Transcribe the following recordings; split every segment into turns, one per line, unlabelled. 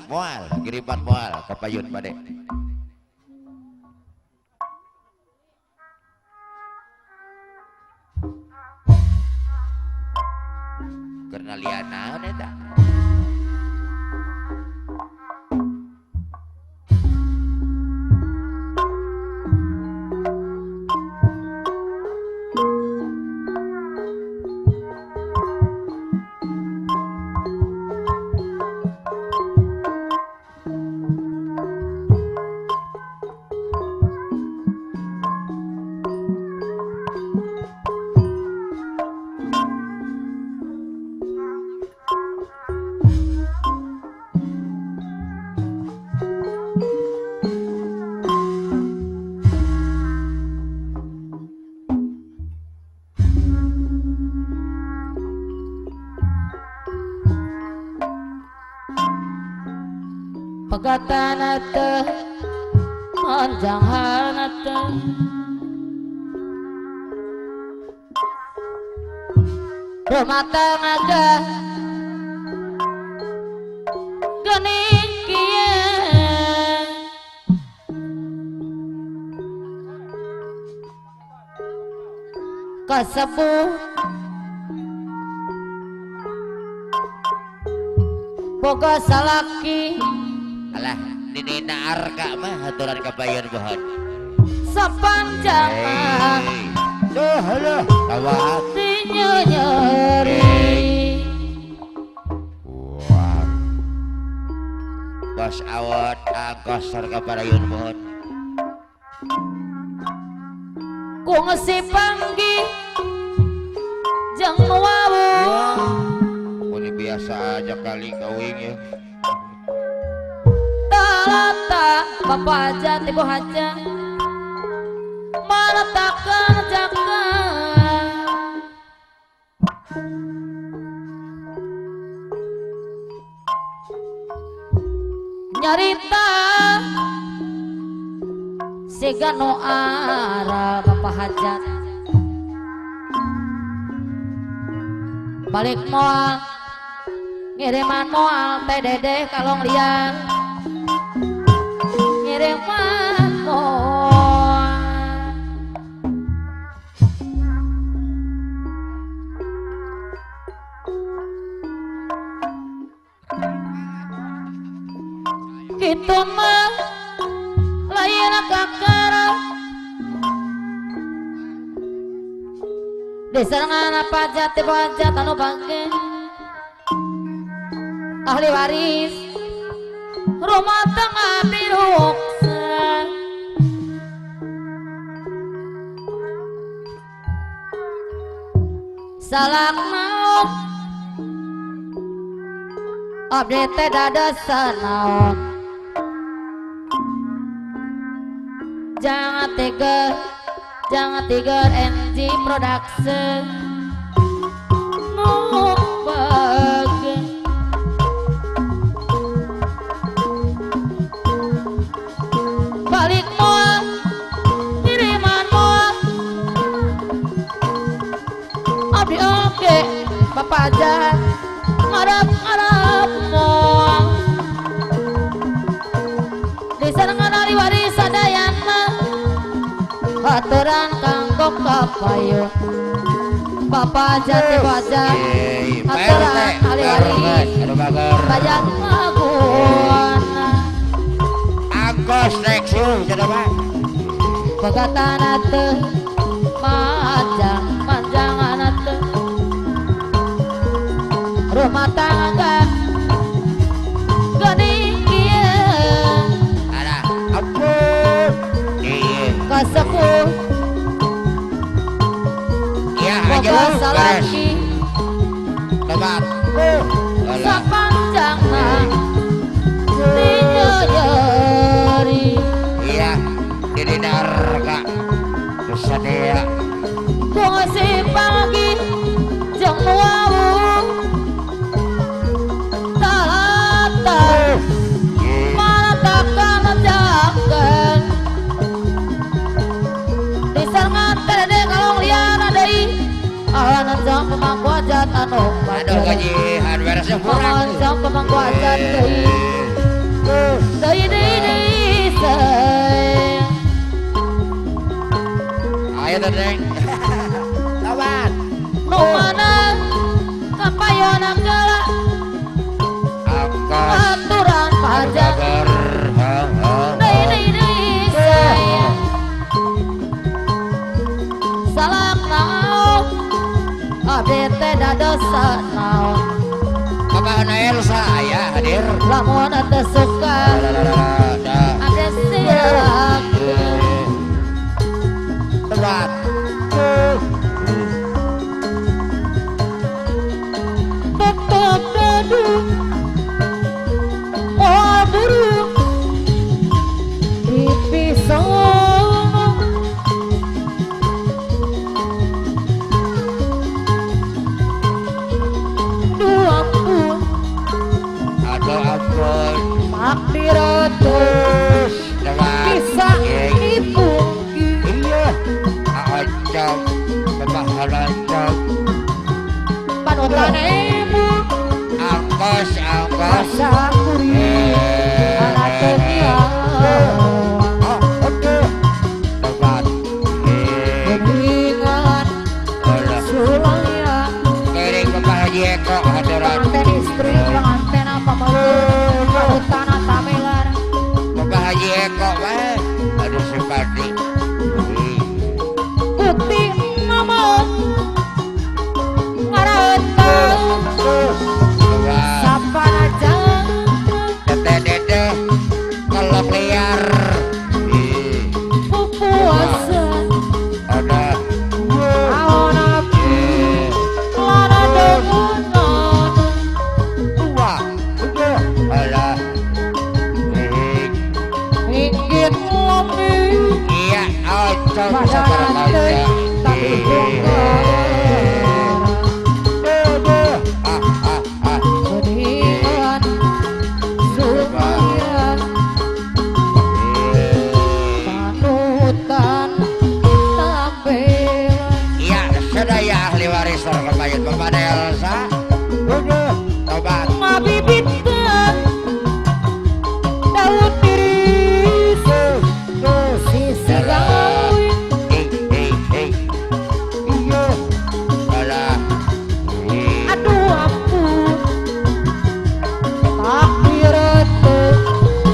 Moal kiriman moal kapayun bade. Karena liana eta.
Pegatan teh manjangan teh rumah tangga geuning kieu kasebut boga salaki.
Alah, ninina arka mah aturan kabayan bohon.
Sepanjang
duh alah, awak
nyeri.
Wah. Bos awon angkos sarga parayun bohon.
Kungsi panggi jeung wawu.
Ini biasa aja kali kawing ya.
Talata bapak aja tibu haja meletakkan jaka nyarita siga nu ara bapak hajat balik moal ngiriman moal teh dedeh kalong liang ngiriman moal kitu mah lain kakara diserangan apa jati pajat anu bangke ahli waris rumah tangga diruksa salah naon abdi teh dadasan naon jangan tiga NG Production nu bagus balik moal kiriman moal abdi oke bapak aja ngarep-ngarep moal diserangan ahli waris sadayana aturan kanggo kapayun bapak jati baja aturan ahli waris bayar maguana
angkos reksu cenah mah
pegatan teh manjang manjangan teh rumah tangga geuning kieu
alah ampun
kasepuh
iya
boga salaki
tobat
sapanjangna nyeri
iya ini darga sadaya
kungsi pagi jeung wau talata malatakan jakeun diserangan teh kalong liana deui awanan jang pemangku hajat anu
aduh gajihan beresnya kurang
jang pemangku hajat deui dosa naon.
Bapak Elsa ya hadir.
Lamun teu suka ada siap.
Tepat.
Tetap dadu oh burung dipisah. Dua pun
aduh ampun
takdir terus bisa dipungkiri.
Iya acam bapak acam
panutan ibu
angkos angkos
rasa kuri anak setia.
Tepat.
Keningan sulaya
kiring Bapak Haji Eko hadiran
pengantin istri pengantin apa mau panutan tamelan
Bapak Haji Eko weh aduh simpati
putih mama ngaraetan sapana
dede kolok liar
puasa
ada
aon aku lana dengunan
dua alah
ingin ngopi
iya ocong
badan tapi keningan sumayan panutan tampilan.
Iya sedaya ahli waris terkebayut Bapak Elsa tobat
Mabibitan daun tiris sisi gawin
iya alah
aduh ampun takdir teu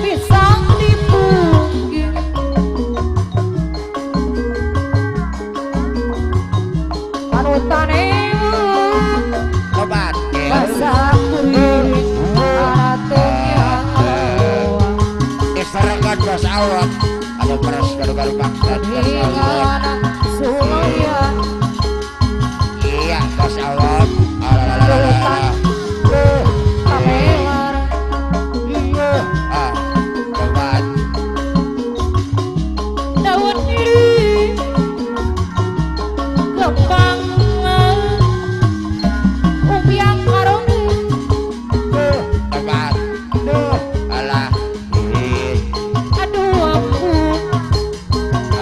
bisa dipungkiri. Panutan ibu
tobat
basa kuring aratnya
diserahkan bos aurat aduh peres garu-garu maksud bos aurat
keningan sulaya
iya bos aurat alah
tamelar
iya ah tobat
daun diri kembang umpiang karoni
tobat alah
aduh ampun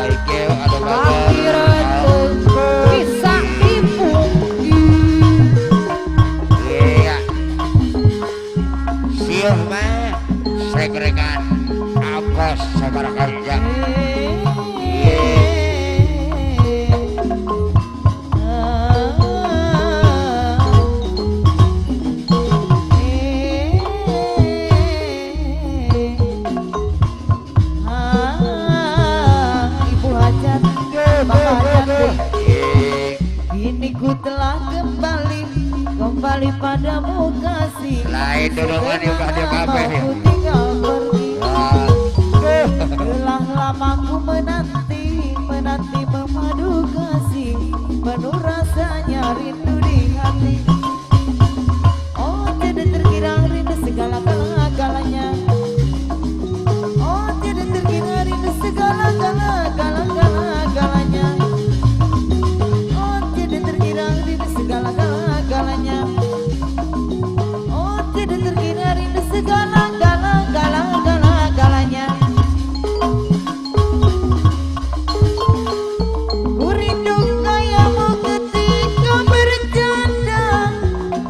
aikeu aduh
takdir teu bisa dipungkiri.
Iya siuh mah srek-rekan angkos sabaraha kerja.
Ibu Hajat, Bapak Hajat, kini ku telah kembali, kembali padamu kasih.
Lain dorongan yang ada kabeh.
Ku tinggal pergi. Telah lama ku menanti, menanti memadu kasih, penuh rasanya rindu di hati. Oh tidak terkira rindu segala-galanya. Oh tidak terkira rindu segala-galanya. Oh tidak terkira rindu segala-galanya. Oh tidak terkira rindu segala-galanya. Ku rindu kayamu ketika bercanda,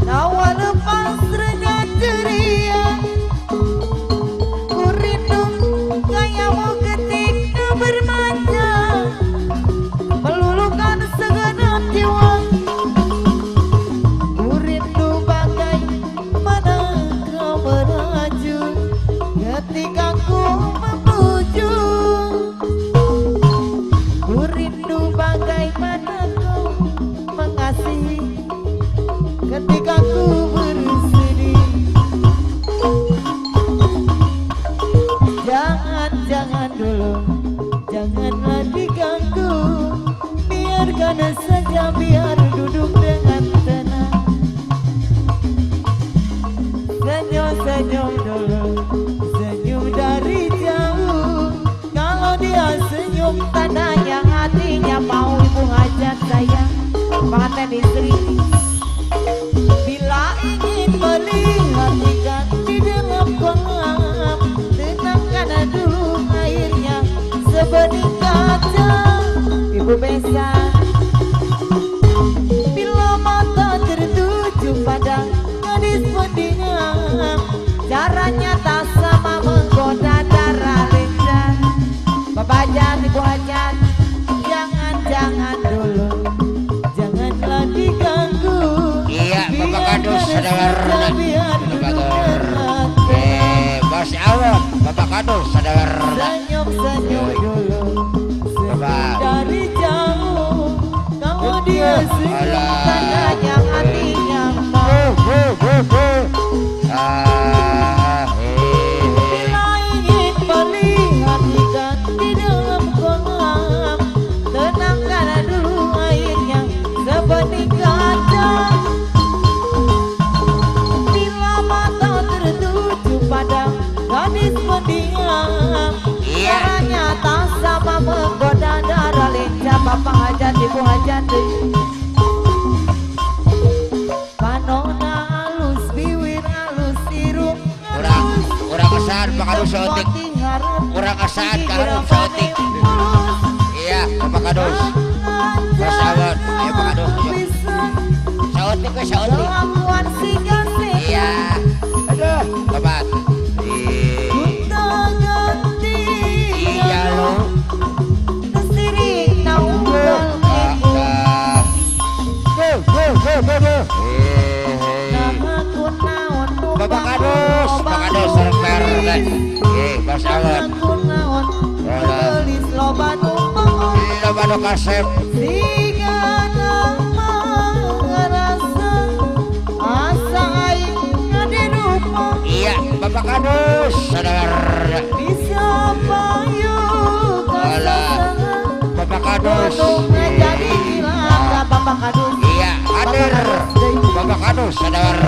tawa lepas rengah ceria. Ku rindu kayamu ketika bermanja, meluluhkan segenap jiwa. Ku rindu bagaimana kau meraju ketika ku membujuk. Ku rindu bagaimana kau mengasihi Bila ingin melihat ikan di dalam kolam, tenangkan dulu airnya sebening kaca. Ibu besan, bila mata tertuju pada gadis pendiam, caranya tak sama menggoda darah lincah. Bapak hajat, ibu hajat, jangan-jangan dulu, janganlah diganggu.
Iya, Bapak Kadus ada warna. Bos Awon, Bapak Kadus ada warna.
Senyum-senyum dulu, senyum dari jauh. Kalau dia senyum, tandanya hatinya mau. Bila ingin melihat ikan di dalam kolam, tenangkan dulu airnya sebening kaca. Bila mata tertuju pada gadis pendiam, caranya tak sama menggoda darah lincah. Bapak hajat, ibu hajat, panona halus, bibir halus, irung
Kurang kesan Pak Kadus saeutik. Kurang kesan Pak Kadus saeutik. Iya, Bapak Kadus. Bos Awon, ayo Pak Kadus. Saeutik we saeutik. Iya. Aduh, Bapak. Iya lo. Bapak Kadus, Bapak Kadus server. Bos Awon. Loba nu kasep. Iya, Bapak Kadus sadar. Alah, Bapak Kadus. Iya, hadir. Bapak Kadus sadar.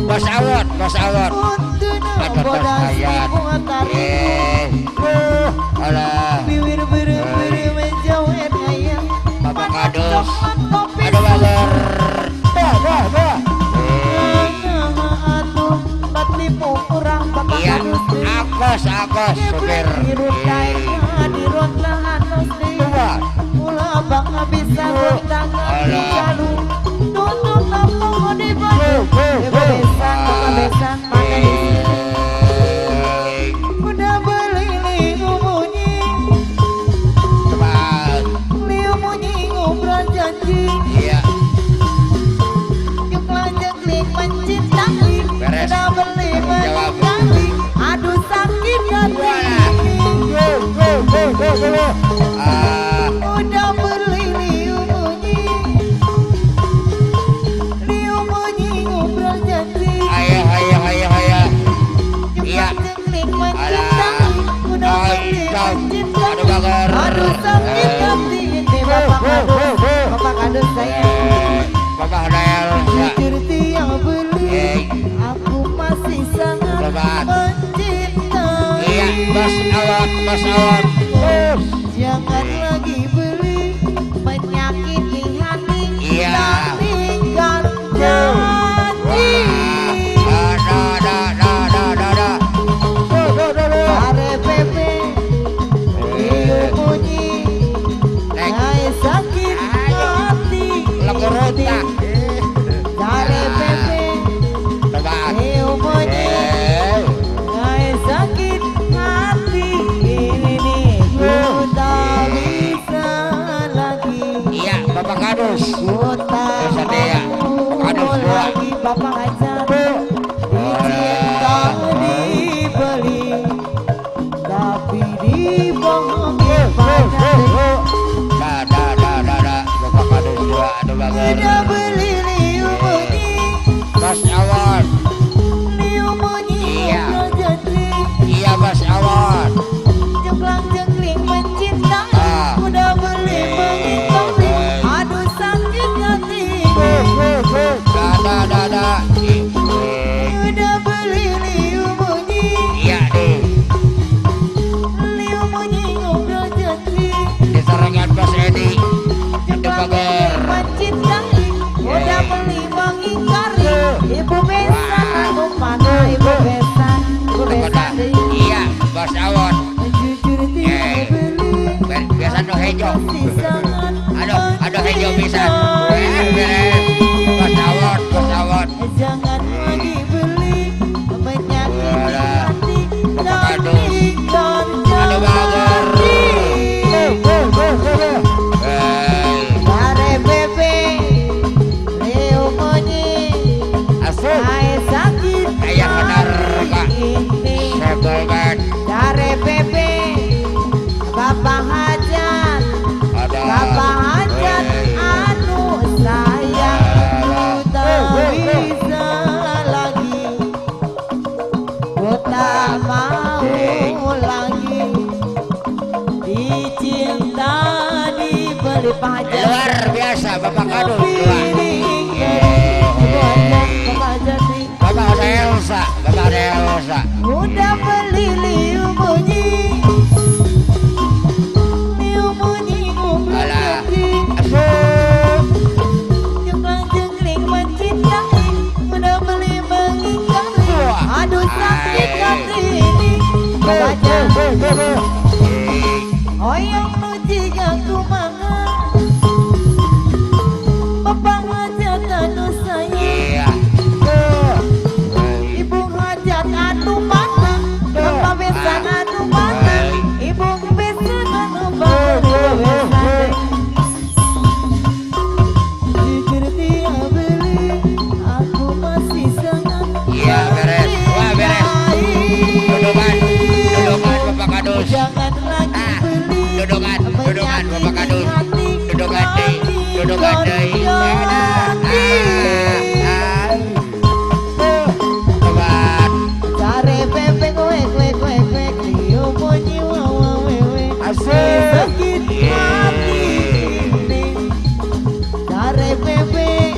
Bos Awon, Bos Awon. Ada tos hayat. Alah. Bapak Kadus. Aduh bager. Dah. Iya, akos supir. Iya. Beres. Jawab.
Aduh sakit hati. Udah beli liu bunyi ngobrol janji.
Ayo ayo. Iya.
Aduh sakit hati ini Bapak Kadus. Bapak Kadus saya.
Bapak Hadel.
Jujur tiang beli, aku masih sangat mencintai.
Iya, Bos Awon, Bos Awon.
Jangan lagi beli, menyakiti hati.
Iya.
Tak tinggal janji.
Da.
Pare pepe, liu bunyi, naik sakit hati.
Lekurota.
Pare pepe, liu bunyi, naik sakit hati. Ini nih, ku tak bisa lagi.
Iya, Bapak Kadus.
Ku tak
Kadus
mau lagi Bapak Hajar. Dicinta dibeli, tapi dibohongi pada.
Da. Bapak Kadus dua, aduh bager.
Udah beli liu bunyi,
Bos Awon.
Liu bunyi
Iya.
ngobrol janji.
Iya, Bos Awon.
Jengklang jengkling mencintai, udah beli mengingkari. Aduh sakit hati.
Da.
Udah beli liu bunyi,
Iya deh.
Liu bunyi ngobrol janji.
Diserangan Bos Edi. Thank you pisan. Beres. Kosawot, kosawot.
Jangan lagi beli menyakiti hati.
Bapak Kadus. Aduh bager.
Bare bebe leo monyi.
Asik.
Ae sakit.
Kayak benar Kak. Segolban.
Bare bebe Bapak Hajat. Bapak Hajat anu sayang ku tak bisa lagi. Ku tak mau lagi dicinta dibeli Pak Hajat.
Luar biasa Bapak Kadus. Bapak Elsa, Bapak Elsa.
Udah beli liu bunyi. Liu bunyi ngobrol jengkring. Jengklang jengkring mencintai. Udah beli mengingkari. Aduh sakit hati ini. Baca. Oyong nuji aku manga. Bapak Hajat anu sayang. Ibu Hajat anu mana. Bapak besan anu mana. Ibu besan anu mana. Jujur dia beli, aku masih sangat.
Iya beres, wah beres. Dudungan, dudungan Bapak Kadus.
Jangan lagi beli.
Dudungan, dudungan Bapak Kadus. Dudungan deh, dudungan deh. Sobat.
Cari bebek wek wek wek wek liu bunyi wawa wewe. Sakit hati ini. Cari bebek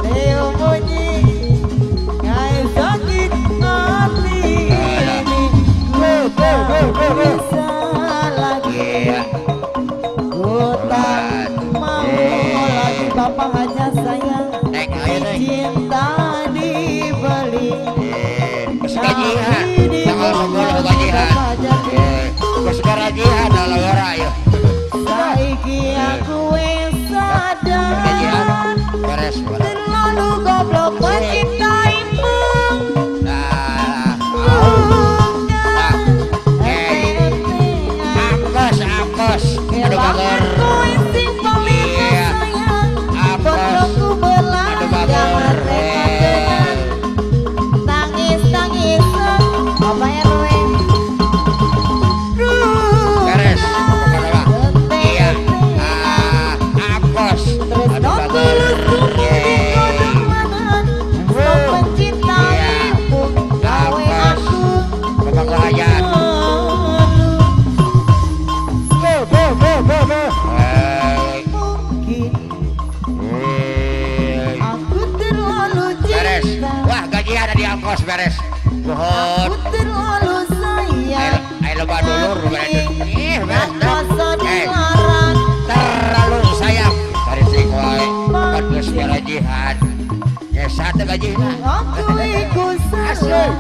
liu bunyi kae sakit hati ini. Ku tak bisa lagi. Ku tak mau lagi Bapak Hajat sayang. Cinta dibeli.
Gajihan, tanggal 10 gajihan. Gajihan dalam ya.
Saiki aku wis sadar.
Beres.
Terlalu goblok mencintaimu.
Angkos, angkos. Aduh bager. Iya. Angkos. Aduh bager.
Tangis-tangis Bapak RW.
Beres. Iya. Angkos. Aduh bager. Bapak Hajat.
Mungkin aku terlalu
Beres.
cinta.
Wah, gajian ada di angkos beres. Nuhun.
Aku terlalu sayang.
Ayo loba dulur beres. Ih, beres.
Dilarang.
Terlalu sayang. Dari sing wae. Kan geus gajihan. Ya satu gajihna.
Aku iku salah.